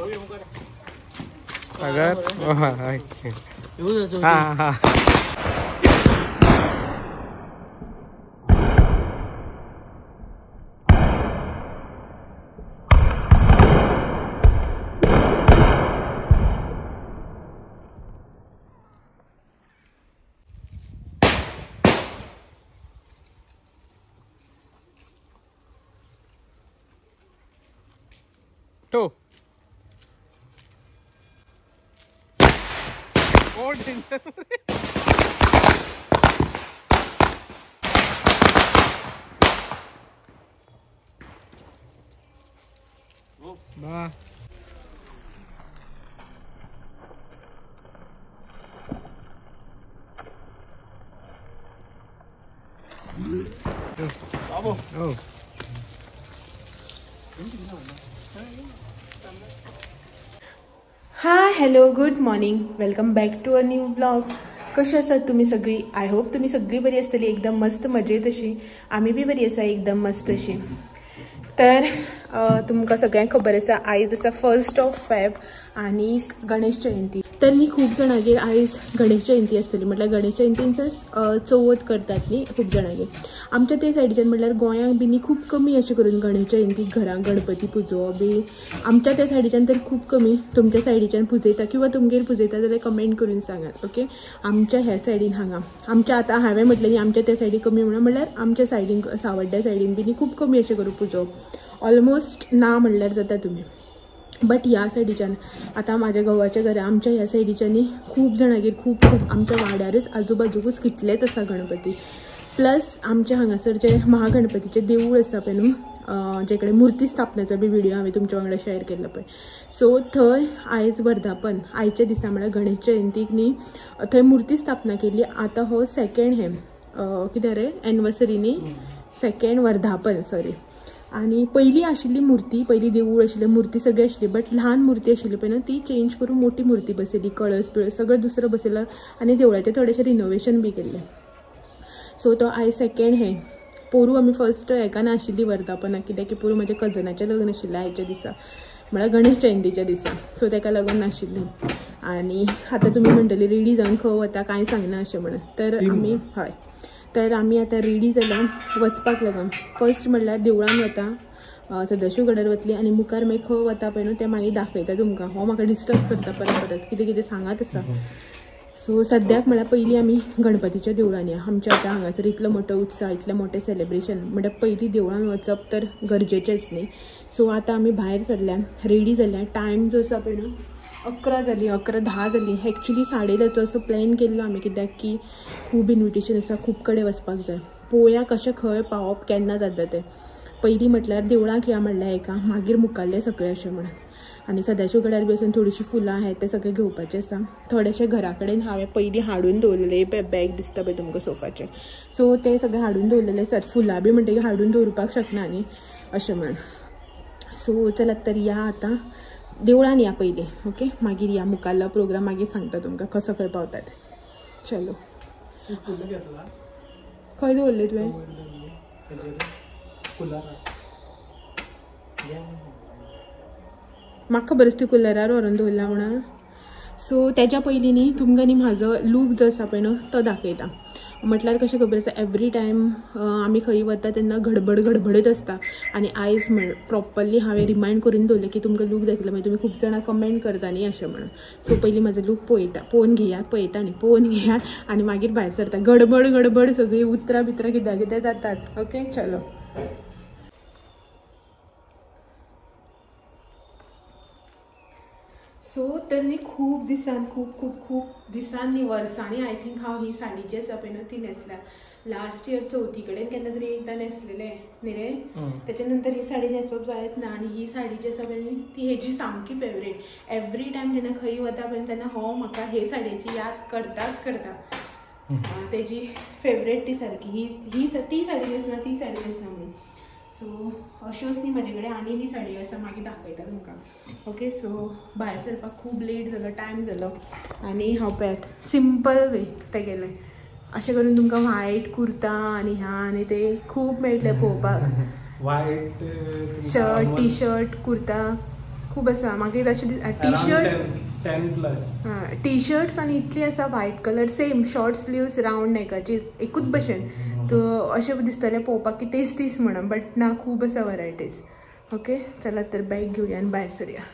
अगर हाँ हाँ तो और डेंजर वाह। Oh. Hi hello good morning, welcome back to a new vlog. कशी आसात तुमी सगळी? I hope तुमी सगळी बरी आसतली, एकदम मस्त मजेत अशी. आमी बी बरी आसा, एकदम मस्त अशी. तर तुमकां सगळ्यांक खबर आसा आयज आसा 1 फेब आनी गणेश जयंती. तर न्ही खूब जाणागेर आयज गणेश जयंती आसतली, म्हटल्यार गणेश जयंतींचोच चवथ करतात न्ही खूब जाणागेर. आमच्या ते सायडीच्यान म्हटल्यार गोंयांक बी न्ही खूब कमी अशें करून गणेश जयंती घरांक गणपती पुजोवप बी आमच्या त्या सायडीच्यान तर खूब कमी. तुमच्या सायडीच्यान पुजयता किंवा तुमगेर पुजयता जाल्यार कमेंट करून सांगात. ओके, आमच्या ह्या सायडीन हांगा आमच्या आतां हांवें म्हटलें न्ही आमच्या त्या सायडी कमी म्हणून, म्हटल्यार आमच्या सायडीन सावड्ड्या सायडीन बी न्ही खूब कमी अशें करून पुजोवप, ऑलमोस्ट ना म्हणल्यार जाता तुमी. बट ह्या सायडीच्यान आतां म्हाज्या घोवाच्या घरा आमच्या ह्या सायडीच्यानी खूब जाणागेर खूब खूब आमच्या वाड्यारच आजूबाजूकच कितलेच आसा गणपती. प्लस आमच्या हांगासर जे महागणपतीचें देवूळ आसा पळय न्हू, जे कडेन मुर्ती स्थापनेचो बी व्हिडियो हांवें तुमच्या वांगडा शेअर केल्लो पळय, सो थंय आयज वर्धापन आयच्या दिसा म्हळ्यार गणेश जयंतीक न्ही थंय मुर्ती स्थापना केली. आतां हो सेकेंड हें कितें रे एनिवर्सरी न्ही, सेकेंड वर्धापन सॉरी. आनी पयलीं आशिल्ली मुर्ती, पयलीं देवूळ आशिल्लें, मुर्ती सगळी आशिल्ली, बट ल्हान मुर्ती आशिल्ली पळय न्हू ती चेंज करून मोठी मुर्ती बसयली, कळस बिळस सगळें दुसरें बसयलां आनी देवळाचें थोडेशें रिनोवेशन बी केल्लें. सो तो आयज सेकेंड हें. पोरू आमी फर्स्ट हेका नाशिल्ली वर्धापनाक, कित्याक की पोरू म्हाज्या कजनाचें लग्न आशिल्लें आयच्या दिसा, म्हळ्यार गणेश जयंतीच्या दिसा, सो तेका लागून नाशिल्लें. आनी आतां तुमी म्हणटली रेडी जावन खंय वता कांय सांगना अशें म्हणून, तर आमी हय तर आमी आतां रेडी जाल्या वचपाक लागून. फर्स्ट म्हणल्यार देवळान वता, सदाशिव गडार वतली आनी मुखार मागीर खंय वता पळय न्हू तें मागीर दाखयता तुमकां. हो म्हाका डिस्टर्ब करता परत परत, कितें कितें सांगात आसा. सो सद्याक म्हळ्यार पयलीं आमी गणपतीच्या देवळान या. आमच्या आतां हांगासर इतलो मोठो उत्साह, इतलें मोठें सेलेब्रेशन, म्हणल्यार पयलीं देवळान वचप तर गरजेचेंच न्ही. सो आतां आमी भायर सरल्या, रेडी जाल्या. टायम जो आसा पळय न्हू 11 जाली, 11:10 जाली. एक्चुली 10:30चो असो प्लॅन केल्लो आमी, कित्याक की खूब इन्विटेशन आसा, खूब कडेन वचपाक जाय. पळोवया कशें खंय पावप केन्ना जाता तें. पयलीं म्हटल्यार देवळाक या म्हणल्यार एका, मागीर मुखाल्लें सगळें अशें म्हणून. आनी सदाशिव गडार बी वचून थोडीशीं फुलां आहात तें सगळें घेवपाचें आसा. थोडेशें घरा कडेन हांवें पयलीं हाडून दवरलेलें, पळय बॅग दिसता पळय तुमकां सोफाचें, सो तें सगळें हाडून दवरलेलें आसात. फुलां बी म्हणटकीर हाडून दवरपाक शकना न्ही अशें म्हणून. सो चलात तर या आतां देवळान या पयलीं, ओके, मागीर या मुखाल्लो प्रोग्राम मागीर सांगता तुमकां कसो खंय पावता तें. चलो खंय दवरले तुवें? म्हाका खबर आसा ती कुलरार व्हरून दवरला म्हणून. सो तेज्या पयलीं न्ही तुमकां न्ही म्हाजो लूक जो आसा पळय न्हू तो दाखयता. म्हटल्यार कशें खबर आसा, एवरी टायम आमी खंय वता तेन्ना गडबड गडबडच आसता. आनी आयज प्रॉपरली हांवें रिमायंड करून दवरलें की तुमकां लूक दाखयलो, मागीर तुमी खूब जाणां कमेंट करता न्ही अशें म्हणून. सो पयलीं म्हाजो लूक पळयता, पळोवन घेयात, पळयता न्ही, पळोवन घेयात आनी मागीर भायर सरता. गडबड गडबड सगळीं उतरां बितरां कित्याक कितें जातात. ओके चलो. सो तर न्ही खूब दिसान, खूब खूब खूब दिसांनी वर्सांनी I think हांव ही साडी जी आसा पळय न्हू ती न्हेसल्या. लास्ट इयर चवथी कडेन केन्ना तरी एकदां न्हेसलेलें न्ही रे, तेच्या नंतर ही साडी न्हेसप जायत ना. आनी ही साडी जी आसा पळय न्ही ती हेजी सामकी फेवरेट. एवरी टायम जेन्ना खंय वता पळय तेन्ना हो म्हाका हे साडयेची याद करताच करता. तेजी फेवरेट ती सारकी, ही ती साडी न्हेसना, ती साडी न्हेसना म्हणून. सो अश्योच न्ही म्हजे कडेन आनी बी साडयो आसा, मागीर दाखयता तुमकां. ओके, सो भायर सरपाक खूब लेट जालो, टायम जालो. आनी हांव पळयात सिंपल वे तेगेलें अशें करून तुमकां व्हायट कुर्ता आनी ह्या आनी ते खूब मेळटले पळोवपाक. White shirt, T shirt, kurta खूब आसा मागीर अशें टी शर्ट्स 10+. टी शर्ट्स आनी इतली आसा white colour same short sleeves round नेकाची एकूच भशेन तो अशें दिसतलें पळोवपाक की तेच तीच म्हणून बट ना खूब आसा वरायटीज. ओके चला तर बॅग घेवया आनी भायर सरया.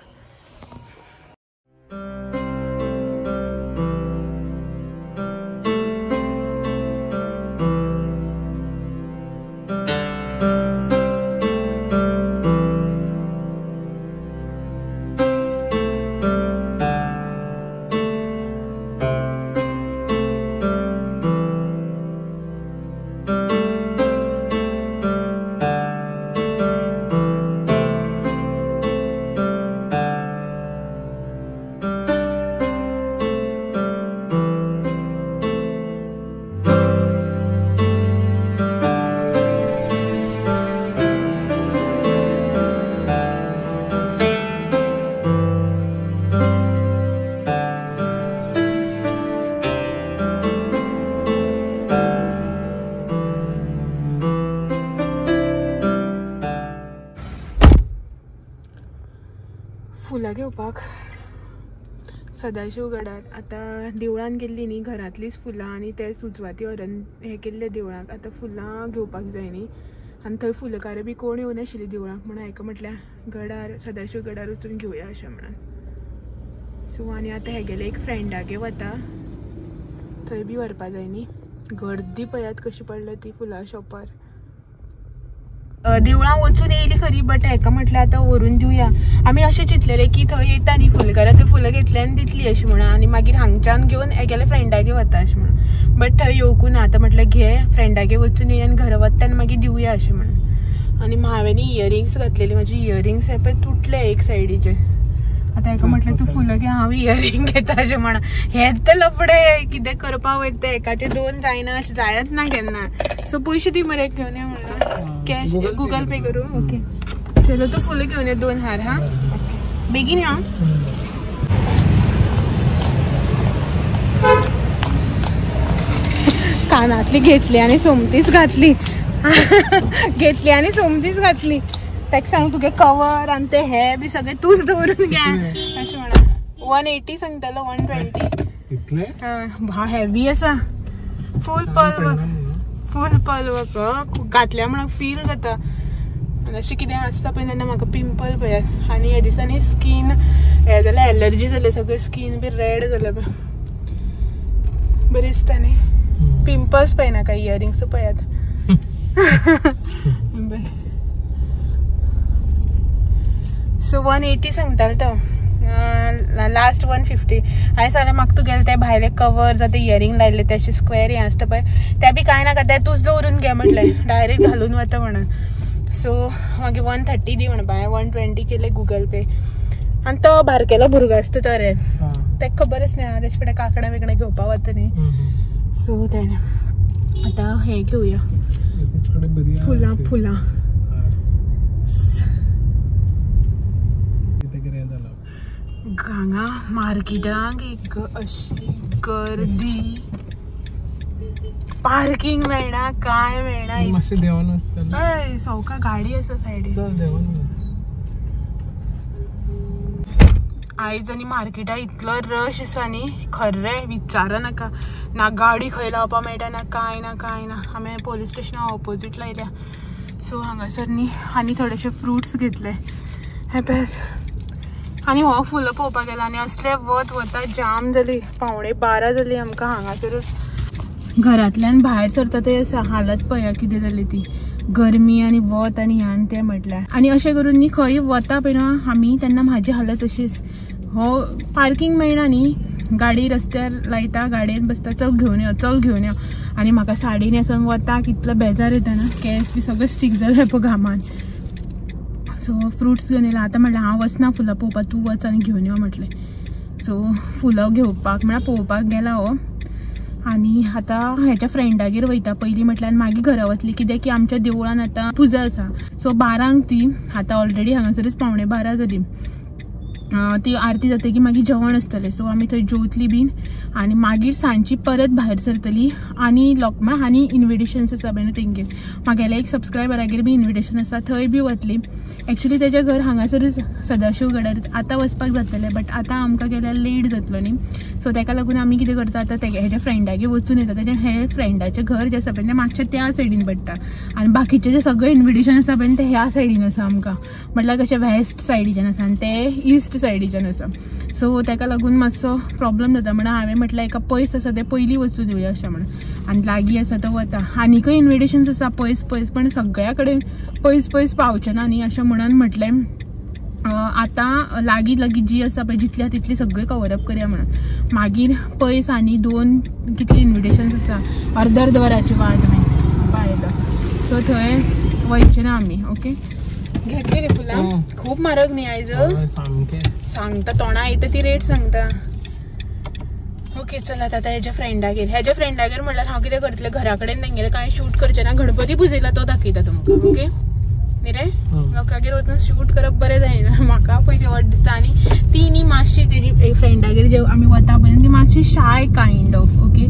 फुलां घेवपाक सदाशिव गडार आतां देवळान गेल्ली न्ही घरांतलीच फुलां आनी ते सुजवाती व्हरून हें केल्लें देवळाक. आतां फुलां घेवपाक जाय न्ही आनी थंय फुलकार बी कोण येवनाशिल्ली देवळाक म्हणून हाका म्हटल्यार गडार सदाशिव गडार वचून घेवया अशें म्हणून. सो आनी आतां हेगेले एक फ्रेंडागे वता थंय बी व्हरपा जाय न्ही. गर्दी पळयात कशी पडल्या ती फुलां शॉपार. देवळां वचून येयली खरी बट हेका म्हटल्यार आतां व्हरून दिवया. आमी अशें चिंतलेलें की थंय येता न्ही फुलकारां थंय फुलां घेतली आनी दितली अशें म्हणून आनी मागीर हांगच्यान घेवन हेगेले फ्रेंडागे वता अशें म्हणून बट थंय येवकूं ना. आतां म्हटलें घे फ्रेंडागे वचून येया आनी घरा वता आनी मागीर दिवया अशें म्हणून. आनी हांवें इयरिंग्स घातलेली म्हाजी इयरिंग्स हे पळय तुटले एक सायडीचे. आतां हेका म्हटलें तूं फुलां घे हांव इयरिंग घेता अशें म्हणून. हें तर लफडें कितें करपाक वयता एकाचे दोन जायना अशें जायत ना केन्ना. सो पयशे दी मरे घेवन या म्हणून कॅश गुगल पे करूं. ओके चलो तूं फुलां घेवन ये दोन हार. हा बेगीन या. कानातली घेतली आनी सोमतीच घातली घेतली आनी सोमतीच घातली. ताका सांग तुगे कवर आनी ते हे बी सगळे तूच दवरून घे अशें म्हणा. 180 सांगतालो 120 इतले हा हेवी आसा. फूल पर्ल फूल पर्ल घातल्या म्हणून फील जाता. आनी अशें कितें आसता पळय तेन्ना म्हाका पिंपल पळयात आनी ह्या दिसांनी स्कीन हें जाल्यार एलर्जी जालें सगळें स्कीन बी रेड जालें पळय बरें दिसता न्ही. पिंपल्स पळय नाका इयरिंग्स पळयात. बरें सो 180 सांगतालो तो लास्ट 150. हांवें सांगलें म्हाका तुगेलें तें भायलें कवर जाता इयरिंग लायिल्लें तें अशें स्क्वेर हें आसता पळय तें बी कांय नाका तें तूंच दवरून घे म्हटलें डायरेक्ट घालून वता म्हणून. सो मागीर 130 दी म्हणपा हांवें 120 केलें गुगल पे. आनी तो बारकेलो भुरगो आसता तो रे ताका खबरच ना तेजे फुडें कांकणां बिकणां घेवपाक वता न्ही. सो तेणें आतां हें घेवया फुलां फुलां. हांगा मार्केटाक एक अशी गर्दी पार्किंग मेळना काय मेळना. हय सवका गाडी आसा सायडीन. आयज आनी मार्केटाक इतलो रश आसा न्ही खरें विचारा नाका. ना गाडी खंय लावपाक मेळटा ना कांय ना कांय ना. आमी पोलीस स्टेशना ऑपोजीट लायल्या. सो हांगासर न्ही आनी थोडेशे फ्रुट्स घेतले हे पळय. आनी हो फुलां पळोवपाक गेला आनी असले वत वता जाम जाली 11:45 जाली आमकां हांगासरूच. घरांतल्यान भायर सरता ते आसा हालत पळया कितें जाली ती गरमी आनी वत आनी ह्यान तें म्हटल्यार. आनी अशें करून न्ही खंय वता पळय न्हू आमी तेन्ना म्हाजी हालत अशीच. हो पार्किंग मेळना न्ही गाडी रस्त्यार लायता गाडयेन बसता चल घेवन यो चल घेवन यो. आनी म्हाका साडी न्हेसून वताक इतलो बेजार येता ना केंस बी सगळें स्टीक जालें पळय घामान. सो फ्रुट्स घेवन येयला. आतां म्हटलें हांव वचना फुलां पळोवपाक तूं वच आनी घेवन यो म्हटलें. सो फुलां घेवपाक म्हळ्यार पळोवपाक गेला हो. आनी आतां हेच्या फ्रेंडागेर वयता पयलीं म्हटल्यार मागीर घरा वतली कित्याक की आमच्या देवळान आतां पुजा आसा. सो 12 ती आतां ऑलरेडी हांगासरूच 11:45 जाली. ती आरती जातकीर मागीर जेवण आसतलें. सो आमी थंय जेवतली बीन आनी मागीर सांजची परत भायर सरतली. आनी लोक म्हळ्यार आनी इन्विटेशन्स आसा पळय न्हू तेंगेर म्हागेल्या एक सबस्क्रायबरागेर बी इन्विटेशन आसा थंय बी वतली. एक्चुली तेजें घर हांगासरूच सदाशिव गडार आतां वचपाक जातलें बट आतां आमकां गेल्यार लेट जातलो न्ही. सो ताका लागून आमी कितें करता आतां तेगे हेज्या फ्रेंडागेर वचून येता. तेजें हे फ्रेंडाचें घर जें आसा पळय तें मातशें त्या सायडीन पडटा आनी बाकीचें जें सगळें इन्विटेशन आसा पळय तें ह्या सायडीन आसा आमकां, म्हटल्यार कशें वेस्ट सायडीच्यान आसा आनी तें ईस्ट सायडीच्यान आसा. सो ताका लागून मातसो प्रॉब्लम जाता म्हणून हांवें म्हटलें एका पयस आसा तें पयलीं वचून येवया अशें म्हणून, आनी लागीं आसा तो वता. आनीकय इन्विटेशन्स आसा पयस पयस पण सगळ्या कडेन पयस पयस पावचें ना न्ही अशें म्हणून म्हटलें आतां लागीं लागीं जी आसा पळय जितली आसा तितली सगळी कवर अप करया म्हणून. मागीर पयस आनी दोन कितली इन्विटेशन्स आसा अर्द अर्द वराची वाट मागीर बायलो. सो थंय वयचें ना आमी. ओके घेतली रे फुलां खूब म्हारग न्ही आयज सांगता तोंडा येता ती रेट सांगता. ओके चलात आतां हेज्या फ्रेंडागेर, हेज्या फ्रेंडागेर म्हणल्यार हांव कितें करतलें घरा कडेन तेंगेलें कांय शूट करचें ना, गणपती पुजयला तो दाखयता तुमकां. ओके न्ही रे लोकांगेर वचून शूट करप बरें जायना म्हाका पयलीं वाट दिसता. आनी ती न्ही मातशी तेजी फ्रेंडागेर जे आमी वता पळय ती मातशी shy kind of. Okay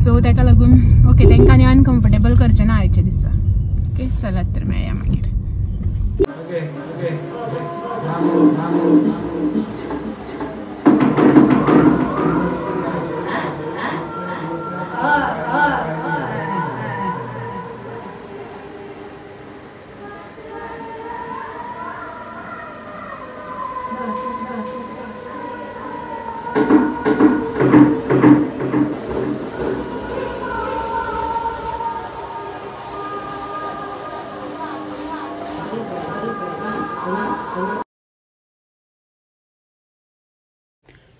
so ताका लागून ओके तांकां आनी अनकम्फर्टेबल करचें ना आयच्या दिसा. ओके चलात तर मेळया मागीर.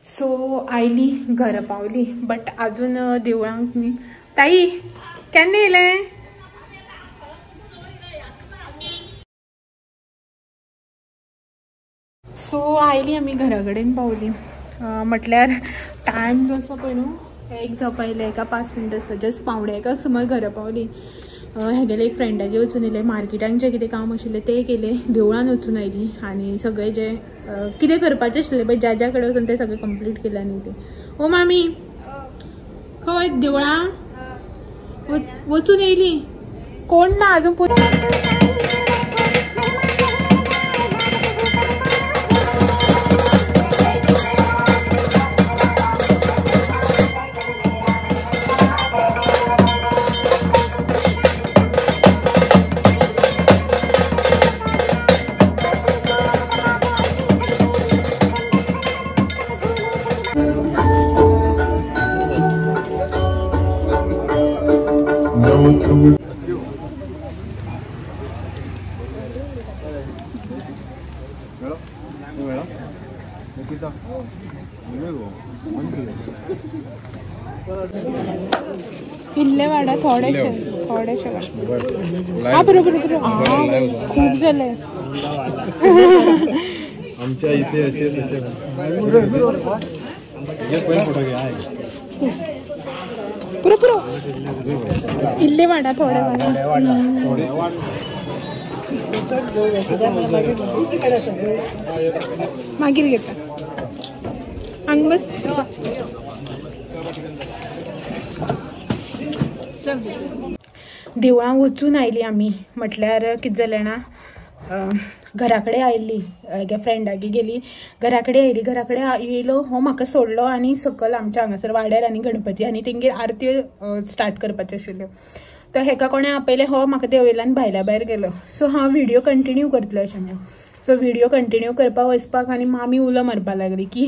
सो आयली घरा पावली बट अजून देवळांक न्ही. ताई केन्ना येयलें? सो आयली आमी घरा कडेन पावली म्हटल्यार टायम जो आसा पळय न्हू एक जावपा आयले एका 5 मिनटां आसा जस्ट 12:45 सुमार घरा पावली. हेगेले एक फ्रेंडागेर वचून येयलें, मार्केटान जें कितें काम आशिल्लें तें केलें, देवळान वचून आयली आनी सगळें जें कितें करपाचें आशिल्लें पळय ज्या ज्या कडेन वचून तें सगळें कंप्लीट केलें. आनी तें ओ मामी खंय देवळां वचून येयली कोण ना अजून इल्ले वाडा थोडेशे थोडेशे हा बरोबर बरोबर खूप झाले आमच्या इथे असे तसे पुरो पुरो इल्ले वाडा थोडे वाडा मागीर घेता हांगा बस. देवळां वचून आयली आमी म्हटल्यार कितें जालें ना घरा कडेन आयली एका फ्रेंडागेर गेली घरा कडेन आयली, घरा कडेन येयलो हो म्हाका सोडलो आनी सकयल आमच्या हांगासर वाड्यार आनी गणपती आनी तेंगेर आरत्यो स्टार्ट करपाच्यो आशिल्ल्यो. तर हेका कोणें आपयलें हो म्हाका देवयल्यान भायल्या भायर गेलो. सो हांव व्हिडियो कंटिन्यू करतलें अशें म्हणून. सो व्हिडियो कंटिन्यू करपाक वचपाक आनी मामी उलो मारपाक लागली की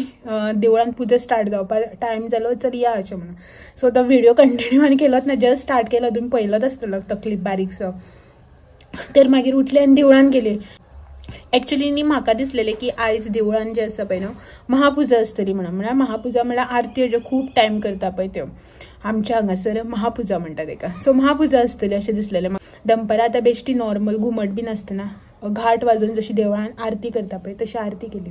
देवळान पुजा स्टार्ट जावपाक टायम जालो चल या अशें म्हणून. सो तो व्हिडियो कंटिन्यू आनी केलोच ना, जस्ट स्टार्ट केलो, तुमी पळयलोच आसतलो तो क्लिप बारीकसो. तर मागीर उठले आनी देवळान गेले. एक्चुअली न्ही म्हाका दिसलेलें की आयज देवळान जें आसा पळय न्हू महापुजा आसतली म्हणून, म्हळ्यार महापुजा म्हळ्यार आरत्यो ज्यो खूब टायम करता पळय त्यो आमच्या हांगासर महापुजा म्हणटा तेका. सो महापुजा आसतली अशें दिसलेलें. दनपारां आतां बेश्टी नॉर्मल घुमट बी नासतना घाट वाजोवन जशी देवळान आरती करता पळय तशी आरती केली.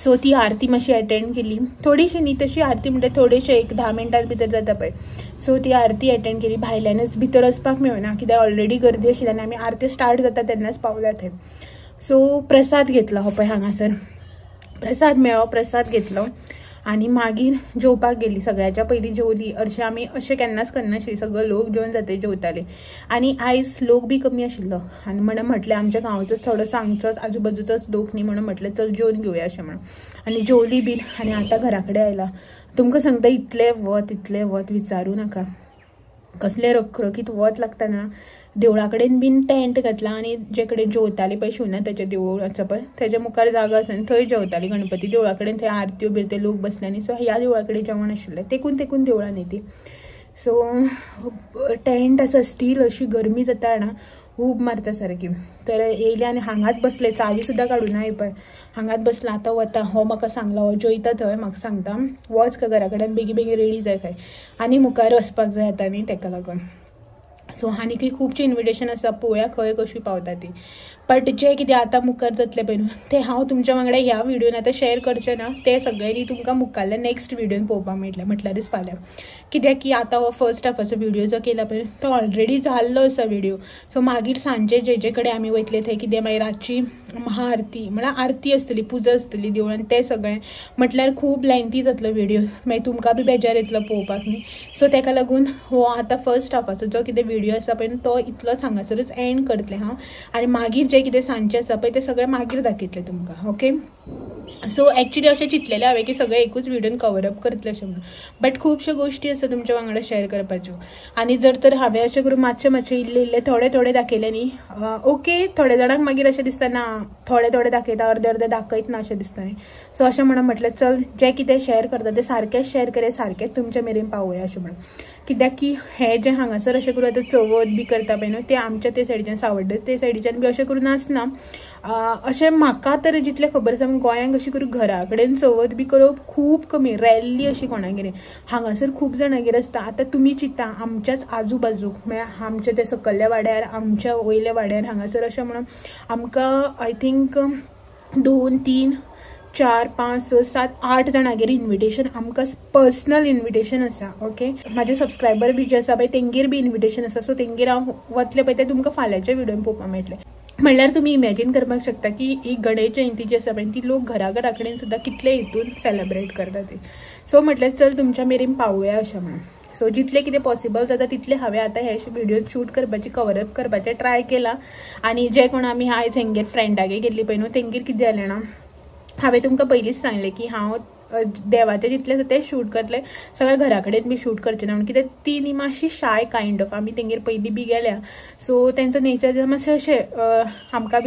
सो ती आरती मातशी अटेंड केली, थोडीशी न्ही तशी आरती म्हणटा थोडेशे एक 10 मिनटां भितर जाता पळय. सो ती आरती अटेंड केली, भायल्यानच भितर वचपाक मेळना कित्याक ऑलरेडी गर्दी आशिल्ली आनी आमी आरती स्टार्ट जाता तेन्नाच पावल्या थंय. सो प्रसाद घेतलो हो पळय हांगासर प्रसाद मेळ्ळो, प्रसाद घेतलो आनी मागीर जेवपाक गेली. सगळ्याच्या पयलीं जेवली. अशें आमी अशें केन्नाच करनाशिल्ली, सगळे लोक जेवन जाता जेवताले. आनी आयज लोक बी कमी आशिल्लो आनी म्हणून म्हटलें आमच्या गांवचोच थोडोसो हांगचोच आजूबाजूचोच लोक न्ही, म्हणून म्हटलें चल जेवन घेवया अशें म्हणून. आनी जेवली बीन आनी आतां घरा कडेन आयला. तुमकां सांगता इतलें वत इतलें वत विचारूं नाका, कसलें रखरखीत वत लागता ना. देवळा कडेन बीन टेंट घातला आनी जे कडेन जेवताली पळय शिवनाथाचें देवूळ आसा पळय तेज्या मुखार जागा आसा आनी थंय जेवताली. गणपती देवळा कडेन थंय आरत्यो बिरत्यो लोक बसले आनी सो ह्या देवळा कडेन जेवण आशिल्लें, तेकून तेकून देवळां न्ही ती. सो टेंट आसा स्टील, अशी गरमी जाता ना, खूब मारता सारकी. तर येयले आनी हांगाच बसले, चावी सुद्दां काडूं ना पळय, हांगाच बसला. आतां वता हो म्हाका सांगला, हो जेयता थंय म्हाका सांगता वच का घरा कडेन बेगी बेगीन रेडी जाय खंय आनी मुखार वचपाक जाय आतां न्ही तेका लागून. सो आनीकय खुबशें इन्विटेशन आसा, पळोवया खंय कशी पावता ती. बट जें कितें आतां मुखार जातलें पळय न्हू तें हांव तुमच्या वांगडा ह्या व्हिडियोन आतां शेअर करचें ना, तें सगळ्यांनी तुमकां मुखारल्या नेक्स्ट व्हिडियोन पळोवपाक मेळटलें, म्हटल्यारच फाल्यां. कित्याक की आतां हो फर्स्ट हाफाचो व्हिडियो जो केला पळय तो ऑलरेडी जाल्लो आसा व्हिडियो. सो मागीर सांजे जे जे कडेन आमी वयतले थंय कितें मागीर रातची महाआरती म्हळ्यार आरती आसतली, पुजा आसतली देवळान, तें सगळें म्हटल्यार खूब लेंथी जातलो व्हिडियो, मागीर तुमकां बी बेजार येतलो पळोवपाक न्ही. सो तेका लागून हो आतां फर्स्ट हाफाचो जो कितें व्हिडियो आसा पळय तो इतलोच हांगासरूच एंड करतलें हांव, आनी मागीर जें कितें सांजचें आसा पळय तें सगळें मागीर दाखयतलें तुमकां. ओके, सो एक्चुअली अशें चिंतलेलें हांवें की सगळें एकूच व्हिडियोन कवर अप करतलें अशें म्हणून, बट खुबश्यो गोश्टी आसा तुमच्या वांगडा शेअर करपाच्यो. आनी जर तर हांवें अशें करून मातशें मातशें इल्लें इल्लें थोडें थोडें दाखयलें न्ही, ओके थोडे जाणांक मागीर अशें दिसता ना थोडें थोडें दाखयता, अर्दें अर्दें दाखयत ना अशें दिसता न्ही. सो अशें म्हणून म्हटलें चल जें कितें शेअर करता तें सारकेंच शेअर करया, सारकेंच तुमच्या मेरेन पावोया अशें म्हणून. कित्याक की हें जें हांगासर अशें करून आतां चवथ बी करता पळय न्हू तें आमच्या ते सायडीच्यान सावड्डे ते सायडीच्यान बी अशें करून आसना. अशें म्हाका तर जितलें खबर आसा गोंयांक अशें करून घरा कडेन चवथ बी करप खूब कमी, रॅरली अशी कोणागेर. हांगासर खूब जाणागेर आसता. आतां तुमी चिंता आमच्याच आजूबाजूक म्हळ्यार आमच्या ते सकयल्या वाड्यार, आमच्या वयल्या वाड्यार हांगासर अशें म्हणून आमकां I think 2 3 4 5 6 7 8 जाणागेर इन्विटेशन, आमकां पर्सनल इन्विटेशन आसा. ओके, म्हाजे सबस्क्रायबर बी जे आसा पळय तेंगेर बी इन्विटेशन आसा. सो तेंगेर हांव वतलें पळय तें तुमकां फाल्यांच्या व्हिडियोन पळोवपाक मेळटलें. म्हणल्यार तुमी इमॅजीन करपाक शकता की ही गणेश जयंती जी आसा पळय ती लोक घरा घरा कडेन सुद्दां कितले हितून सेलेब्रेट करता ती. सो म्हटलें चल तुमच्या मेरेन पावोया अशें म्हणून. सो जितलें कितें पॉसिबल जाता तितलें हांवें आतां हे व्हिडियो शूट करपाची, कवर अप करपाचें ट्राय केलां. आनी जे कोण आमी आयज हेंगेर फ्रेंडागेर गेल्ली पळय न्हू तेंगेर कितें जालें ना, हांवें तुमकां पयलींच सांगलें की हांव देवाचें जितलें आसा तें शूट करतलें, सगळ्या घरा कडेन बी शूट करचें ना म्हणून. कित्याक ती न्ही मातशी शाय कायंड ऑफ, आमी तेंगेर पयलीं बी गेल्या, सो तेंचो नेचर मातशें अशें आमकां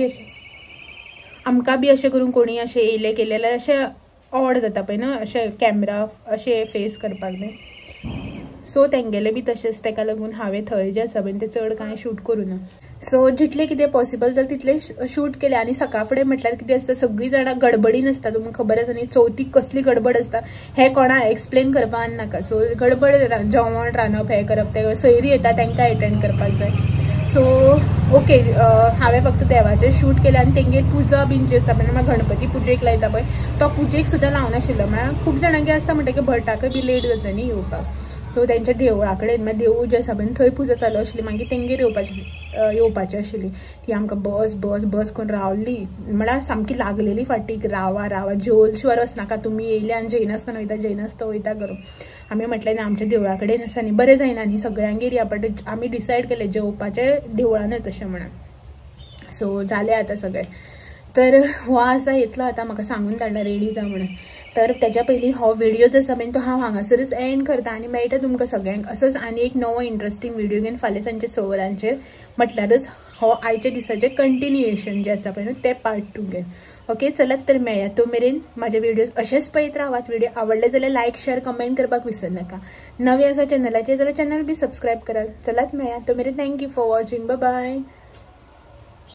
बी अशें करून कोणी अशें येयलें केलें जाल्यार अशें ऑड जाता पळय न्हू, अशें कॅमरा अशें फेस करपाक न्ही. सो तेंगेलें बी तशेंच, तेका लागून हांवें थंय जें आसा पळय तें चड कांय शूट करूं ना. सो जितलें कितें पॉसिबल जालें तितलें शूट केलें. आनी सकाळ फुडें म्हटल्यार कितें आसता, सगळीं जाणां गडबडीन आसता, तुमकां खबर आसा न्ही चवथीक कसली गडबड आसता हें कोणाक एक्सप्लेन करपाक नाका. सो गडबड, जेवण रांदप हें करप तें, सैरी येता तांकां एटेंड करपाक जाय. सो ओके, हांवें फक्त देवाचें शूट केलें आनी तेंगेर पुजा बीन जी आसा पळय, गणपती पुजेक लायता पळय तो पुजेक सुद्दां लावनाशिल्लो. म्हळ्यार खूब जाणांगेर आसता म्हणटकीर भटाकय बी लेट जाता न्ही येवपाक. सो तेंच्या देवळा कडेन म्हळ्यार देवूळ जें आसा पळय थंय पुजा चालू आशिल्ली, मागीर तेंगेर येवपाची आशिल्ली. ती आमकां बस बस बस करून रावली, म्हळ्यार सामकी लागलेली फाटीक, रावा रावा जेवल शिवार वचनाका तुमी, येयले आनी जेयनासतना वयता, जेयनासतना वयता करून. आमी म्हटलें ना आमच्या देवळा कडेन आसा न्ही, बरें जायना न्ही सगळ्यांगेर या, बट आमी डिसायड केलें जेवपाचें देवळानच अशें म्हणून. सो जालें आतां सगळें. तर हो आसा येतलो आतां म्हाका सांगून धाडला रेडी जा म्हणून. तर त्याच्या पयलीं हो व्हिडिओ जो आसा पळय तो हांव हांगासरच एंड करता आनी मेळटा तुमकां सगळ्यांक असोच आनी एक नवो इंट्रस्टींग व्हिडिओ घेवन फाल्यां सांजचे 6 वरांचेर, म्हटल्यारच हो आयच्या दिसाचें कंटिन्युएशन जें आसा पळय न्हू तें पार्ट 2 घेवन. ओके, चलात तर मेळया. तो मेरेन म्हाजे व्हिडियोज अशेंच पळयत रावात. व्हिडिओ आवडले जाल्यार लायक शेअर कमेंट करपाक विसरनाका. नवे आसा चॅनलाचेर जाल्यार चॅनल बी सबस्क्रायब करात. चलात मेळया, तो मेरेन thank you for watching, bye.